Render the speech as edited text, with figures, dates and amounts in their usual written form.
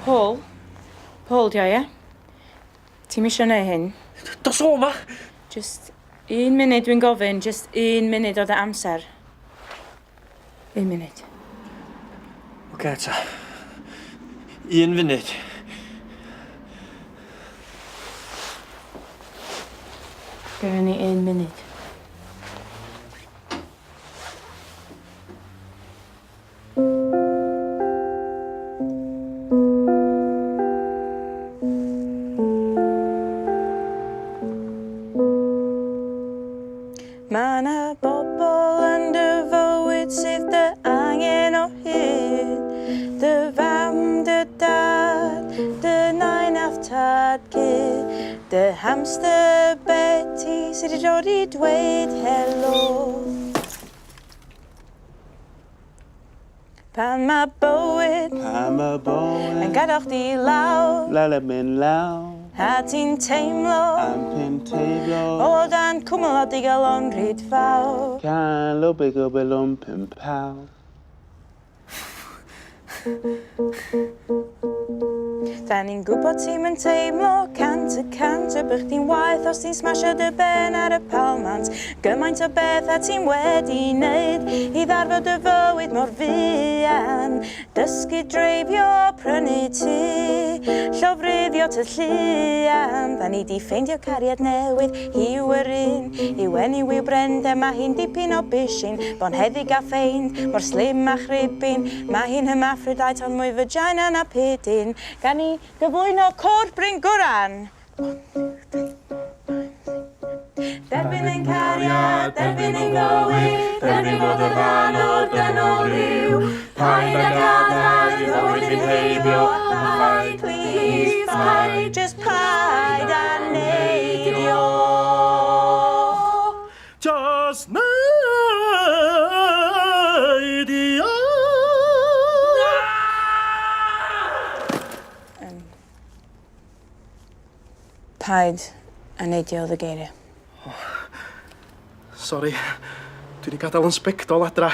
Paul? Paul 'di o, ie? Ti'm isio neu' hyn. Dos o 'ma! Jyst un munud dwi'n gofyn, jyst un munud o dy amser. Un munud. Oce ta. Un funud. Gynnon ni un munud. Mae 'na bobl yn dy fywyd sydd dy angen o hyd. Dy fam, dy dad, dy nain a'th tad-cu. Dy hamster Betty sydd 'di dod i dweud helo. Pan mae bywyd. Pan mae bywyd. Yn gadael chdi lawr. Lala mynd lawr. A ti'n teimlo. A ti'n teimlo. O dan cwmwl o digalon rhyd fawr. Cael o big o belwm pum paw. Da ni'n gwybod ti'm yn teimlo 100% y bych chdi'n waeth os ti'n smasho dy ben ar y palmant. Gymaint o bethau ti'n wedi wneud i ddarfod dy fywyd mor fuan. Dysgu dreifio, prynu tŷ, llofruddio tŷ lluan. Da ni di ffeindio cariad newydd, hi yw yr un. Yw enw yw Brenda, mae hi'n dipyn o bishyn, bonheddig a ffeind, mor slim a chribin. Mae hi'n hermaphrodite ond mwy vagina na pidyn. Gan i gyflwyno Côr Bryngwran! Derbyn ein cariad, derbyn ein bywyd, derbyn bod yn rhan o'r dynol ryw. Paid â gadael i fywyd fynd heibio, paid, please, paid, just paid â neidio. Just neidio! Paid â neidio oedd y geiriau. Sori, dwi 'di gadael yn sbectol adra.